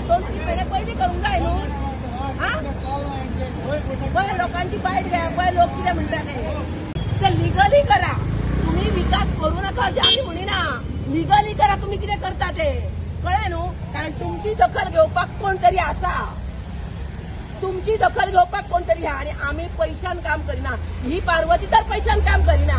2-3 महिने पयलीं करूंक जाय न्हू. आं पळय लोकांची बायट घे, पळय लोक कितें म्हणटा ते लिगली करा. तुम्ही विकास करू नका अशें आमी म्हणिना, लिगली करा तुम्ही कितें करता ते, कळ्ळें न्हू. कारण तुमची दखल घेवपाक कोण तरी आसा, तुमची दखल घेवपाक कोण तरी आहा. आनी आमी पयशान काम करिना, ही पार्वती तर पैशान काम करिना.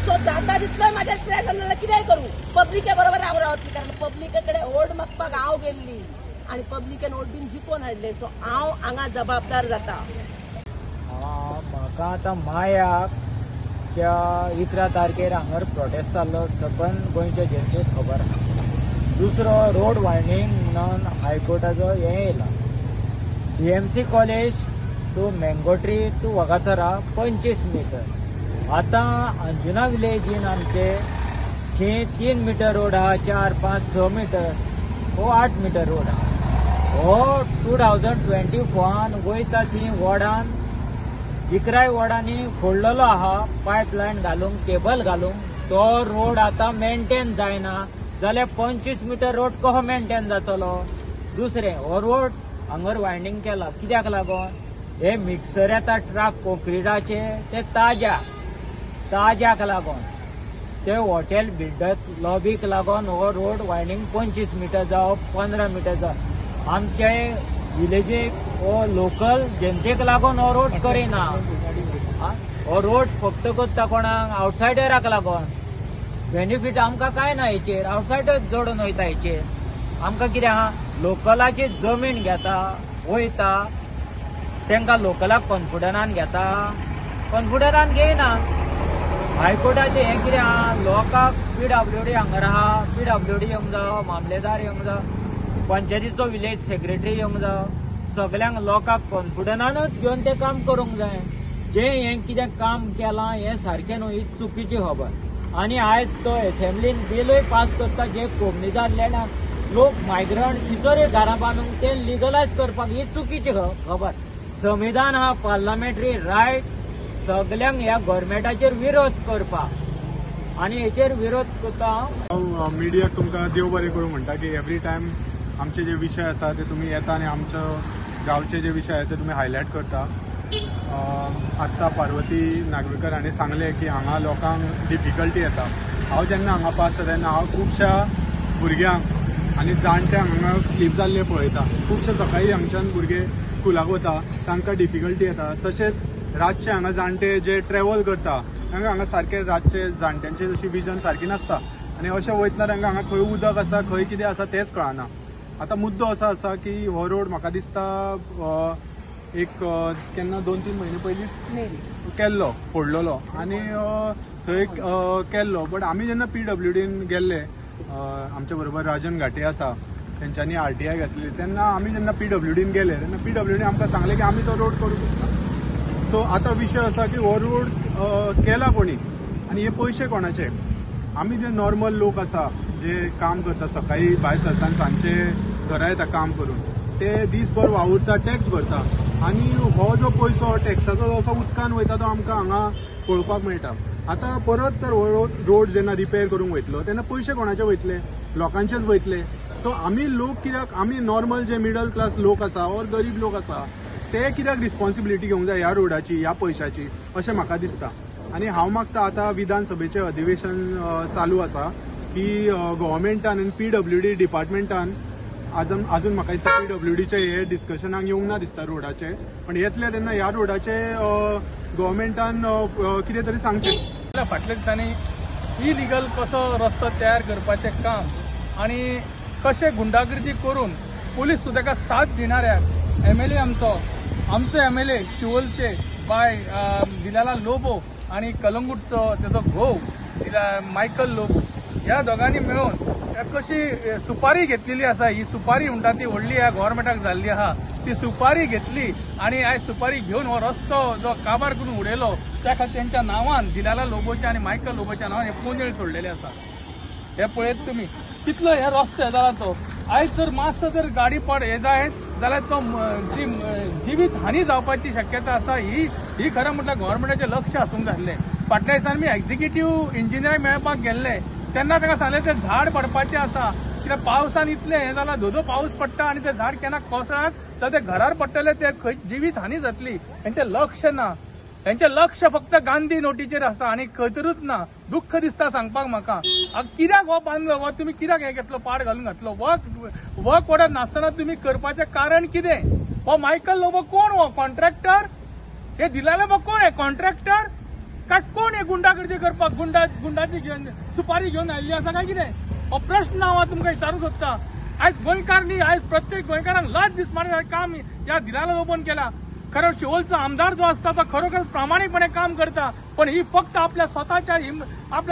सो जाता तितलोय म्हाज्या स्ट्रेस नाल्यार कितेंय करूं, पब्लिके बरोबर हांव रावतली. कारण पब्लिके कडेन वोट मागपाक हांव गेल्ली आनी पब्लिकेन वोट दिवन जिखोवन हाडले. सो हांव हांगा जबाबदार जाता. म्हाका आतां मायाकच्या 11 तारखेर हांगर प्रोटेस्ट जाल्लो सबंद गोंयच्या जनतेक खबर आसा. दुसरो रोड वायंडींग म्हणून हायकोर्टाचो हें येयला. DMC college to Mango Tree to Vagatora 25 metre. आतां अंजुना विलेजीन आमचे थंय 3 मिटर रोड आहा, 4, 5, 6 मिटर हो 8 मिटर रोड आहा. हो 2024 वयता थंय वॉर्डान 11 वॉर्डांनी फोडलेलो आहा, पायपलायन घालूंक, केबल घालूंक. तो रोड आतां मेंटेन जायना जाल्यार 25 मिटर रोड कसो मेंटेन जातलो. दुसरें हो रोड हांगर वायंडींग केला कित्याक लागून, हे मिक्सर येता ट्रक कॉंक्रिटाचे ते ताज्याक लागून, ते हॉटेल बिल्डर लॉबीक लागून हो रोड वायंडींग 25 मिटर जावं 15 मिटर जावं आमचे विलेजीक हो लोकल जनतेक लागून हो रोड करिना. हो रोड फक्त करता कोणाक, आवटसायडराक लागून. बेनिफीट आमकां कांय ना हेचेर, आवटसायडर जोडून वयता हेचेर. आमकां कितें आहा, लोकलाची जमीन घेता वयता, तांकां लोकलाक कॉन्फिडंसान घेता, कॉन्फिडंसान घेयना. हायकोर्टाचें हें कितें आहा, लोकांक PWD हांगर आहा, PWD येवंक जावो, मामलेदार येवंक जावो, पंचायतीचो विलेज सेक्रेटरी येवंक जावो, सगल्यांक लोकांक कॉन्फिडंसानूच घेवन तें काम करूंक जाय. जें हें कितें काम केलां हें सारकें न्हू, ही चुकीची खबर. आनी आयज तो एसेंब्लीन बिलूय पास करता जे कोमनिजार लँडाक लोक मायग्रंट खंयसरूय घरां बांदूंक ते लिगलायज करपाक, ही चुकीची खबर. संविधान हा पार्लमेंटरी रायट सगल्यांक ह्या गव्हर्मेंटाचेर विरोध करपाक, आनी हेचेर विरोध करता हांव. मिडियाक तुमकां देव बरें करूं म्हणटा की एवरी टायम आमचे जे विशय आसा ते तुमी येता आनी आमच्या गांवचे जे विशय आसा ते तुमी हायलायट करता. आत्तां पार्वती नागवेकर हांणी सांगलें की हांगा लोकांक डिफिकल्टी येता. हांव जेन्ना हांगा पास जाता तेन्ना हांव खुबश्या भुरग्यांक आनी जाणट्यांक हांगा स्लीप जाल्ले पळयता. खुबशे सकाळी हांगच्यान भुरगे स्कुलाक वता, तांकां डिफिकल्टी येता. तशेंच रातचे हांगा जाणटे जे ट्रेवल करता तांकां हांगा सारके रातचे जाणट्यांची अशी विजन सारकी नासता आनी अशें वयतना तांकां हांगा खंय उदक आसा खंय कितें आसा तेंच कळना. आतां मुद्दो असो आसा की हो रोड म्हाका दिसता एक केन्ना 2-3 म्हयने पयलीं केल्लो, फोडलेलो आनी थंय केल्लो. बट आमी जेन्ना PWDन गेल्ले, आमच्या बरोबर राजन घाटे आसा, तेंच्यांनी RTI घातलेली, तेन्ना आमी जेन्ना PWDन गेले तेन्ना PWD आमकां सांगलें की आमी तो रोड करूं शकता. सो आतां विशय आसा की हो रोड केला कोणी आनी हे पयशे कोणाचे. आमी जे नॉर्मल लोक आसा जे काम करता, सकाळी भायर सरता सांजचे घरा येता काम करून, ते दीसभर वावुरता, टॅक्स भरता आनी हो जो पयसो टॅक्साचो असो उदकान वयता तो आमकां हांगा पळोवपाक मेळटा. आतां परत तर हो रोड जेन्ना रिपेर करूंक वयतलो तेन्ना पयशे कोणाचे वयतले, लोकांचेच वयतले. सो आमी लोक कित्याक, आमी नॉर्मल जे मिडल क्लास लोक आसा ऑर गरीब लोक आसा ते कित्याक रिस्पॉन्सिबिलिटी घेवंक जाय ह्या रोडाची, ह्या पयशाची, अशें म्हाका दिसता. आनी हांव मागता आतां विधानसभेचें अधिवेशन चालू आसा की गव्हर्मेंटान आनी PWD डिपार्टमेंटान आजून म्हाका दिसता PWDचे हे डिस्कशनाक येवंक ना दिसता रोडाचे, पण येतले तेन्ना ह्या रोडाचे गव्हर्मेंटान कितें तरी सांगचें. फाटल्या दिसांनी इलिगल कसो रस्तो तयार करपाचें काम आनी कशें गुंडागिर्दी करून पुलीस सुद्दां ताका साथ दिणाऱ्याक MLA आमचो MLA शिवोलचे बाय दिलाला लोबो आनी कलंगूटचो तेजो घोव मायकल लोबो ह्या दोगांनी मेळून कशी सुपारी घेतलेली आसा. ही सुपारी म्हणटा ती व्हडली ह्या गव्हर्मेंटाक जाल्ली आहा. ती सुपारी घेतली आनी आयज सुपारी घेवन हो रस्तो जो काबार करून उडयलो त्या खातीर तेंच्या नांवान दिलाला लोबोच्या आनी मायकल लोबोच्या नांवान हे पोनेळ सोडलेले आसा. हे पळयत तुमी कितलो हे रस्तो हे जाला तो. आयज जर मातसो जर गाडी पड हे जायत जाल्यार तो जी जिवीत हानी जावपाची शक्यता आसा. ही खरें म्हटल्यार गव्हर्मेंटाचें लक्ष आसूंक जाय आसलें. फाटल्या दिसांनी आमी एक्झिक्युटीव इंजिनियराक मेळपाक गेल्ले तेन्ना ताका सांगलें तें झाड पडपाचें आसा, कित्याक पावसान इतलें हें जालां, धोदो पावस पडटा आनी ते झाड केन्ना कोसळत तर ते घरार पडटले, ते खंय जिवीत हानी जातली. हेंचें लक्ष ना, हेंचें लक्ष फक्त गांधी नोटीचेर आसा आनी खंय तरूच ना. दुख्ख दिसता सांगपाक म्हाका. कित्याक हो बांदलो, हो तुमी कित्याक हें घेतलो, पाड घालून घातलो? वर्क ऑर्डर नासतना तुमी करपाचें कारण कितें? हो मायकल लोबो कोण? हो कॉन्ट्रॅक्टर? हे दिलाले बा कोण? हे कॉन्ट्रॅक्टर काय कोण? हे गुंडागर्दी करपाक गुंडाची घेवन सुपारी घेवन आयिल्ली आसा काय कितें? हो प्रश्न हांव तुमकां विचारूंक सोदता. आयज गोंयकार न्ही, आयज प्रत्येक गोंयकारांक लज दिसपा काम ह्या दिलाला लोबोन केला. खरो शिवोलचो आमदार जो आसता तो खरोखर प्रामाणीकपणे काम करता, पण ही फक्त आपल्या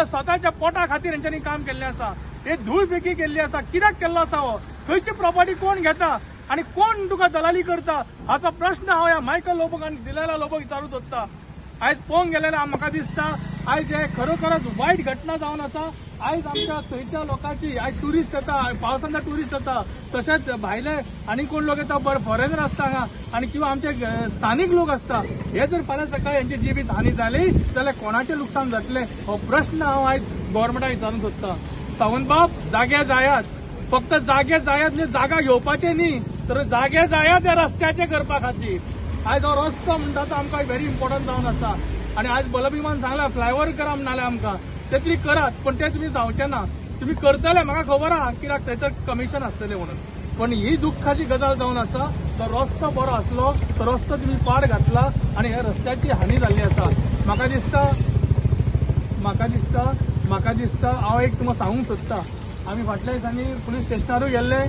स्वताच्या पोटा खातीर हेंच्यांनी काम केल्लें आसा. हे धूळ फेकी केल्ली आसा. कित्याक केल्लो आसा हो? खंयची प्रॉपर्टी कोण घेता आनी कोण तुका दलाली करता हाचो प्रश्न हांव ह्या मायकल लोबोक आनी दिलाला लोबोक विचारूंक सोदता. आयज पळोवंक गेल्यार म्हाका दिसता आयज हे खरोखरच वायट घटना जावन आसा. आयज आमच्या थंयच्या लोकांची, आयज ट्युरिस्ट येता, पावसान ट्युरिस्ट येता, तशेंच भायले आनी कोण लोक येता, बरे फॉरेनर आसता हांगा आनी किंवा आमचे स्थानीक लोक आसता. हे जर फाल्यां सकाळी हेंची जिवीत हानी जाली जाल्यार कोणाचें लुकसाण जातलें हो प्रश्न हांव आयज गव्हर्मेंटाक विचारूंक सोदता. सावंत बाब, जागे जायात, फक्त जागे जायात म्हणजे जागा घेवपाचे न्ही, तर जागे जायात त्या रस्त्याचे करपा खातीर. आयज हो रस्तो म्हणटा तो आमकां व्हेरी इम्पॉर्टंट जावन आसा. आनी आयज बलभीमान सांगला फ्लायओवर करा म्हणाले आमकां, ते तरी करात, पण ते तुमी जावचे ना. तुमी करतले म्हाका खबर आहा, कित्याक थंय तर कमिशन आसतलें म्हणून. पण ही दुख्खाची गजाल जावन आसा. तो रस्तो बरो आसलो, तो रस्तो तुमी पाड घातला आनी ह्या रस्त्याची हानी जाल्ली आसा. म्हाका दिसता हांव एक तुमकां सांगूंक सोदता. आमी फाटल्या दिसांनी पुलीस स्टेशनारूय गेल्ले,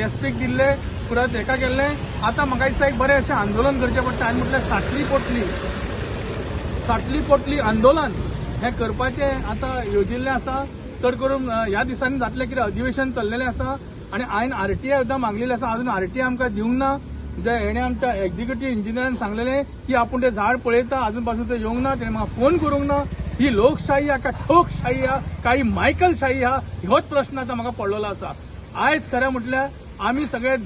एसपीक दिल्ले, परत हेका गेल्ले. आतां म्हाका दिसता एक बरें अशें आंदोलन करचें पडटा. आनी म्हटल्यार साटली पोटली आंदोलन हें करपाचें आतां योजिल्लें आसा. चड करून ह्या दिसांनी जातलें, कित्याक अधिवेशन चल्लेलें आसा आनी हांवें आरटीआय सुद्दां मागलेली आसा, अजून आरटीआय आमकां दिवंक ना. जे हेणें आमच्या एक्झिक्युटीव इंजिनियरान सांगलेलें की आपूण तें झाड पळयता, अजून पासून तें येवंक ना, तेणें म्हाका फोन करूंक ना. ही लोकशाही आहा काय ठोकशाही आहा काय मायकलशाही आहा होच प्रश्न आतां म्हाका पडलेलो आसा. आयज खरें म्हटल्यार आमी सगळे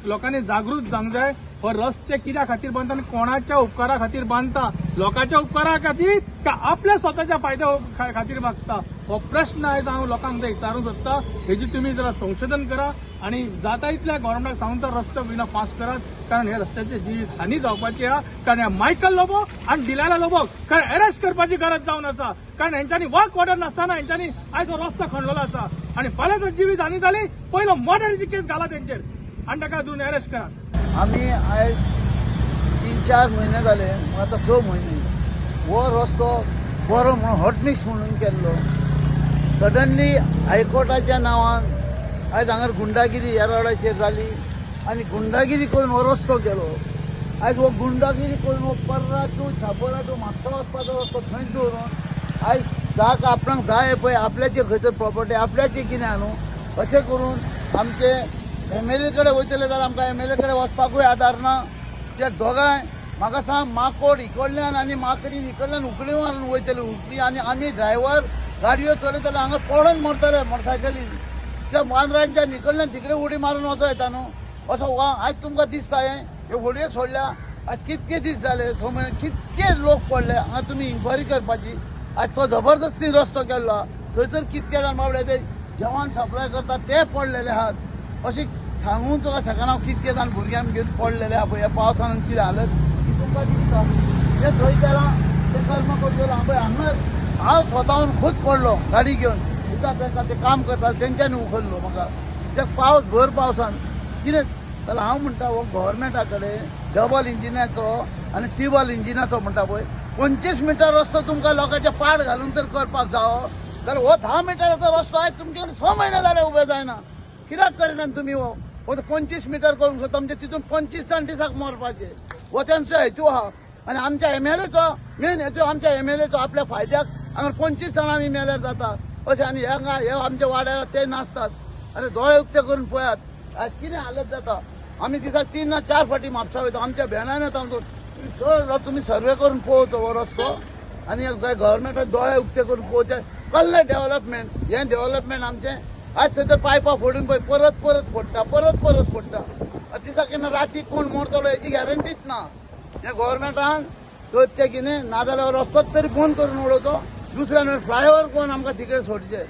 लोकांनी जागृत जावंक जाय. हो रस्ते कित्या खातीर बांदता आनी कोणाच्या उपकारा खातीर बांदता? लोकांच्या उपकारा खातीर काय आपल्या स्वताच्या फायद्या खातीर बांदता? हो प्रश्न आयज हांव लोकांक विचारूंक सोदता. हेजी तुमी जरा संशोधन करा आनी जाता इतल्या गव्हर्मेंटाक सांगून तो रस्तो विना फास्ट करात, कारण हे रस्त्याची जी हानी जावपाची आहा. कारण ह्या मायकल लोबो आनी डिलायला लोबोक कारण अरेस्ट करपाची गरज जावन आसा. कारण हेंच्यांनी वर्क ऑर्डर नासतना हेंच्यांनी आयज हो रस्तो खणलेलो आसा. आनी फाल्यां जर जिवीत हानी जाली, पयलो मर्डराची केस घाला तेंचेर आनी ताका धरून अरेस्ट करात. आमी आयज 3-4 म्हयने जाले, आतां 6 म्हयने हो रस्तो बरो म्हणून हॉटमिक्स म्हणून केल्लो. सडनली हायकोर्टाच्या नांवान आयज हांगार गुंडागिरी ह्या रोडाचेर जाली आनी गुंडागिरी करून हो रस्तो केलो. आयज हो गुंडागिरी करून हो पर्रा टू छापोरा टू म्हापसा वचपाचो रस्तो थंयच दवरून आयज जाग आपणाक जाय पळय आपल्याचे खंय तर प्रॉपर्टी आपल्याचे कितें न्हू अशें करून आमचे एमएलए कडेन वयतले जाल्यार आमकां एमएलए कडेन वचपाकूय आदार ना. त्या दोगांय म्हाका सांग, माकोड इकडल्यान आनी माकडीन इकडल्यान उकडी मारून वयतले उकडी, आनी आमी ड्रायव्हर गाडयो चलयतले हांगा पडोन मरतले मोटरसायकलीन. त्या मांद्रांच्या इकडल्यान तिकडे उडी मारून वचो येता न्हू असो. आयज तुमकां दिसता हें होडयो सोडल्या, आयज कितके दीस जाले, 6 म्हयने कितके लोक पडले हांगा. तुमी इन्क्वायरी करपाची. आयज तो जबरदस्ती रस्तो केल्लो, थंयसर कितके जाण बाबडे ते जेवण सप्लाय करता ते पडलेले आहात. अशें सांगून तुका शकना कितके जाण भुरग्यांक घेवन पडलेले आहा पळय ह्या पावसान कितें हालत ती तुमकां दिसता. ते थंय गेला ते कर्म करतलो पळय हांगा हांव स्वताहून खूद पडलो गाडी घेवन, कित्याक तांकां ते काम करता तेंच्यांनी उखल्लो म्हाका. कित्याक पावस भर पावसान कितें जाल्यार हांव म्हणटा हो गव्हर्मेंटा कडेन डबल इंजिनाचो आनी ट्रिबल इंजिनाचो म्हणटा पळय 25 मिटर रस्तो तुमकां लोकांचे पाड घालून तर करपाक जावो जाल्यार हो 10 मिटराचो रस्तो आयज तुमचे 6 म्हयने जाले उबे जायना. कित्याक करिना तुमी? हो 25 मिटर करूंक सोदता म्हणजे तितून 25 जाण दिसाक मरपाचे हो तेंचो हेतू आहा. आनी आमच्या एमएलएचो मेन हेतू आमच्या एमएलएचो आपल्या फायद्याक हांगा 25 जाणां आमी मेल्यार जाता अशें. आनी हे आमच्या वाड्यार ते नासतात. आनी दोळे उक्ते करून पळयात आयज कितें हालत जाता. आमी दिसाक 3 ना 4 फावटी म्हापसा वयता, आमच्या भेणान येता. आमचो चड तुमी सर्वे करून पळोवचो हो रस्तो आनी गव्हर्मेंटान दोळे उक्ते करून पळोवचे. कसलें डेव्हलपमेंट हें डेव्हलपमेंट आमचें आयज थंयसर पायपां फोडून पळय परत परत फोडटा, परत परत फोडटा. दिसाक केन्ना राती कोण मरतलो हेची गॅरंटीच ना. हें गव्हर्मेंटान करचें कितें, नाजाल्यार रस्तोच तरी बंद करून उडोवचो, दुसऱ्यान फ्लायओवर कोण आमकां तिकडे सोडचे.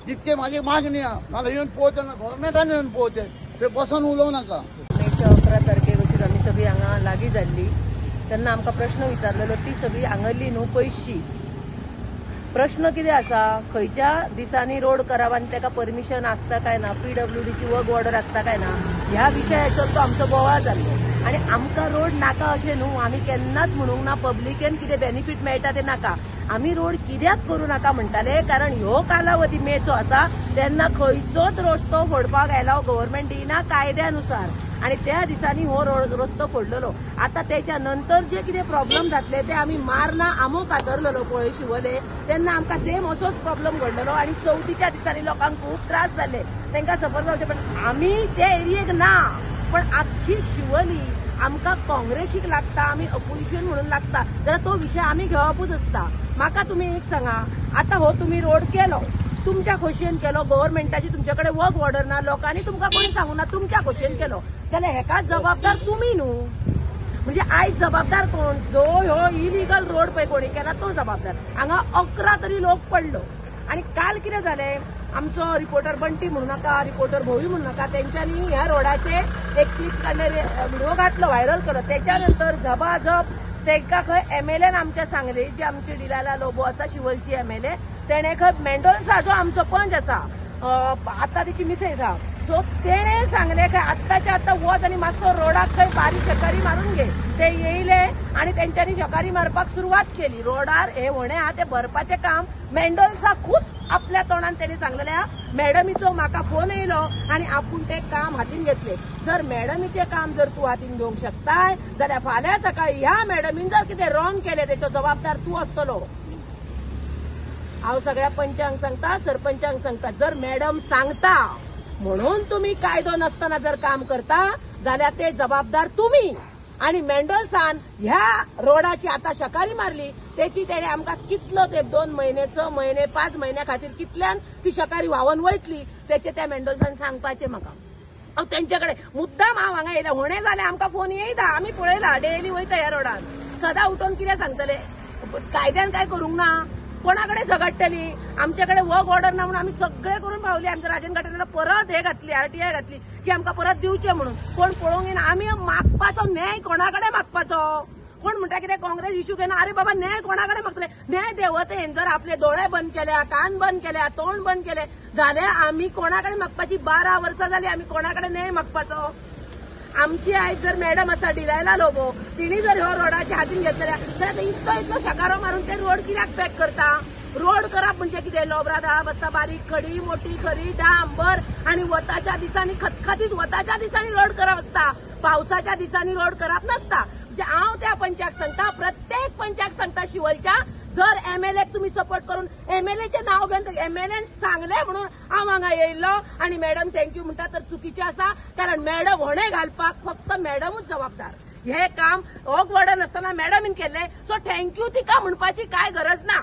इतके म्हाजी मागणी आहा. नाजाल्यार येवन पळोवचें ना, गव्हर्मेंटान येवन पळोवचें, थंय बसोन उलोवं नाका. मेच्या 11 तारखेक अशीच आमी सगळीं हांगा लागीं जाल्ली तेन्ना आमकां प्रश्न विचारलेलो, ती सगळी हांगल्ली न्हू पयसची. प्रश्न कितें आसा, खंयच्या दिसांनी रोड करप आनी ताका परमिशन आसता काय ना, PWDची वर्क ऑर्डर आसता काय ना, ह्या विशयाचेर तो आमचो बोवाळ जाल्लो. आनी आमकां रोड नाका अशें न्हू, आमी केन्नाच म्हणूंक ना पब्लिकेन कितें बेनिफीट मेळटा तें नाका. आमी रोड कित्याक करूं नाका म्हणटाले, कारण ह्यो कालावधी मेचो आसा तेन्ना खंयचोच रस्तो फोडपाक एलाव गव्हर्मेंट दिना कायद्यानुसार, आनी त्या दिसांनी हो रस्तो फोडलेलो. आतां तेच्या नंतर जे कितें प्रॉब्लम जातले ते आमी मारना आमो कातरलेलो पळय शिवोले, तेन्ना आमकां सेम असोच प्रॉब्लम घडलेलो आनी चवथीच्या दिसांनी लोकांक खूब त्रास जाले, तांकां सफर जावचें. पण आमी त्या एरियेक ना, पण आख्खी शिवोली आमकां काँग्रेसीक लागता, आमी अपोजिशन म्हणून लागता, जाल्यार तो विशय आमी घेवपूच आसता. म्हाका तुमी एक सांगा, आतां हो तुमी रोड केलो, तुमच्या खोशयेन केलो, गव्हर्मेंटाची तुमचे कडेन वर्क ऑर्डर ना, लोकांनी तुमकां कोणी सांगू ना, तुमच्या खोशयेन केलो, जाल्यार हेका जबाबदार तुमी न्हू. म्हणजे आयज जबाबदार कोण? जो ह्यो इलिगल रोड पळय कोणी केला तो जबाबदार. हांगा 11 तरी लोक पडलो. आनी काल कितें जालें, आमचो रिपोर्टर बंटी म्हणू नाका, रिपोर्टर भोवी म्हणू नाका, तेंच्यांनी ह्या रोडाचे एक क्लिप काडले, व्हिडिओ घातलो, व्हायरल केलो. तेच्या नंतर झबाझप तेंकां खंय MLAन आमच्या सांगले, जी आमची डिलायला लोबो आसा शिवलची MLA, तेणें खंय मेंडोन्सा जो आमचो पंच आसा, आतां तिची मिसेस आसा, सो तेणें सांगलें खंय आत्ताच्या आत्तां वच आनी मातसो रोडाक खंय बारीक शकारी मारून घे. ते येयले आनी तेंच्यांनी शकारी मारपाक सुरवात केली. रोडार हे होणे आहा ते भरपाचें काम मेंडोन्सा खूब आपल्या तोंडान तेणी सांगलेलें आहा. मॅडमीचो म्हाका फोन येयलो आनी आपूण तें काम हातीन घेतलें. जर मॅडमीचें काम जर तूं हातीन घेवंक शकताय जाल्यार फाल्यां सकाळी ह्या मॅडमीन जर कितें रॉंग केलें तेचो जबाबदार तूं आसतलो. हांव सगळ्या पंचांक सांगता, सरपंचांक सांगता, जर मॅडम सांगता म्हणून तुमी कायदो नासतना जर काम करता जाल्यार ते जबाबदार तुमी. आनी मेंडोल्सान ह्या रोडाची आतां शकारी मारली, तेची तेणे आमकां कितलो तेप, 2 म्हयने, 6 म्हयने, 5 म्हयन्या खातीर कितल्यान ती शकारी व्हांवन वयतली तेचे त्या मेंडोल्सान सांगपाचें म्हाका. हांव तेंचे कडेन मुद्दाम हांव हांगा येयलें, होणे जालें आमकां फोन येयता, आमी पळयला डेली वयता ह्या रोडान, सदां उठोवन कितें सांगतले, कायद्यान काय करूंक ना, कोणा कडेन झगडटली, आमचे कडेन वर्क ऑर्डर ना म्हणून आमी सगळे करून पावली. आमच्या राजन घाटाला परत हे घातली, RTI घातली की आमकां परत दिवचें म्हणून, कोण पळोवंक येना. आमी मागपाचो न्याय कोणा कडेन मागपाचो? कोण म्हणटा कितें काँग्रेस इश्यू घेना, अरे बाबा न्याय कोणा कडेन मागतले? न्याय देवतेन जर आपले दोळे बंद केल्या, कान बंद केल्या, तोंड बंद केले जाल्यार आमी कोणा कडेन मागपाची? 12 वर्सां जाली आमी कोणा कडेन न्याय मागपाचो? आमची आयज जर मॅडम आसा डिलायला लोबो, तिणी जर ह्यो रोडाच्या हातीन घेतलेल्या जाल्यार इतलो इतलो शकारो मारून ते रोड कित्याक पॅक करता? रोड करप म्हणजे कितें? लोबरा बसता, बारीक खडी, मोठी खडी, डांबर, आनी वताच्या दिसांनी खतखतीत वताच्या दिसांनी रोड करप आसता, पावसाच्या दिसांनी रोड करप नासता. म्हणजे हांव त्या पंचाक सांगता, प्रत्येक पंचाक सांगता शिवलच्या, जर MLAक तुमी सपोर्ट करून MLAचें नांव घेवन MLAन सांगलें म्हणून हांव हांगा येयल्लो आनी मॅडम thank you म्हणटा तर चुकीचें आसा. कारण मॅडम होणे घालपाक फक्त मॅडमूच जबाबदार. हें काम वर्क ऑर्डर नासतना मॅडमीन केल्लें, सो thank you तिका म्हणपाची काय गरज ना.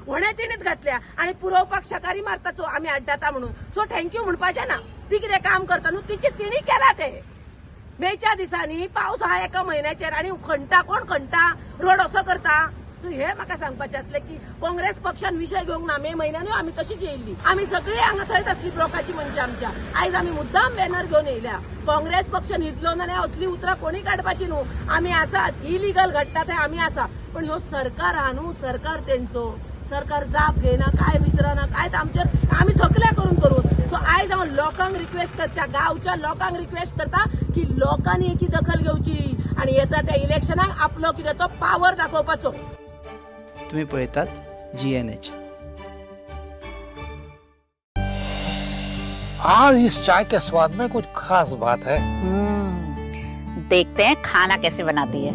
होणे तिणेच घातल्या आनी पुरोवपाक शकारी मारता सो आमी आड्डाता म्हणून, सो thank you म्हणपाचें ना. ती कितें काम करता न्हू, तिची तिणी केला तें. मेच्या दिसांनी पावस आहा एका म्हयन्याचेर आनी खणटा, कोण खणटा रोड असो करता? हे म्हाका सांगपाचें आसलें की काँग्रेस पक्षान विशय घेवंक ना. मे म्हयन्यानूय आमी तशीच येयल्ली, आमी सगळीं हांगा थंयच आसली ब्लॉकाची मनशां आमच्या. आयज आमी मुद्दाम बॅनर घेवन येयल्या, काँग्रेस पक्ष न्हिदलो ना जाल्यार असली उतरां कोणी काडपाची न्हू. आमी आसाच, इलिगल घडटा थंय आमी आसा, पण ह्यो सरकार आहा न्हू, सरकार तेंचो, सरकार जाप घेयना, काय विचारना, काय आमचेर आमी थकल्या करून करून. सो आयज हांव लोकांक रिक्वेस्ट करता, गांवच्या लोकांक रिक्वेस्ट करता की लोकांनी हेची दखल घेवची आनी येता त्या इलेक्शनाक आपलो कितें तो पावर दाखोवपाचो. तुम्ही पळयतात GNH. आज इस चाय के स्वाद में कुछ खास बात है। देखते हैं खाना कैसे बनाती है।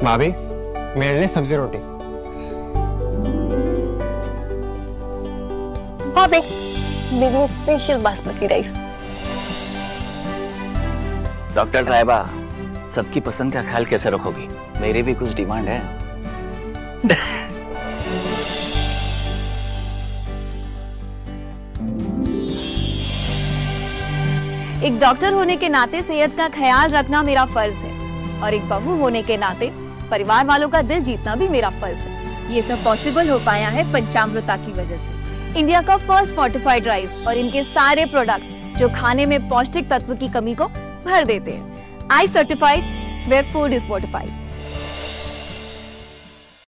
भाभी मेरे लिए सब्जी रोटी। भाभी मेरे स्पेशल बासमती राइस। डॉक्टर साहिबा, सबकी पसंद का ख्याल कैसे रखोगी? मेरी भी कुछ डिमांड है। एक डॉक्टर होने के नाते सेहत का ख्याल रखना मेरा फर्ज है और एक बहू होने के नाते परिवार वालों का दिल जीतना भी मेरा फर्ज है। ये सब पॉसिबल हो पाया है पंचामृता की वजह से। इंडिया का फर्स्ट फोर्टिफाइड राइस और इनके सारे प्रोडक्ट जो खाने में पौष्टिक तत्व की कमी को भर देते हैं। I certified where food is fortified.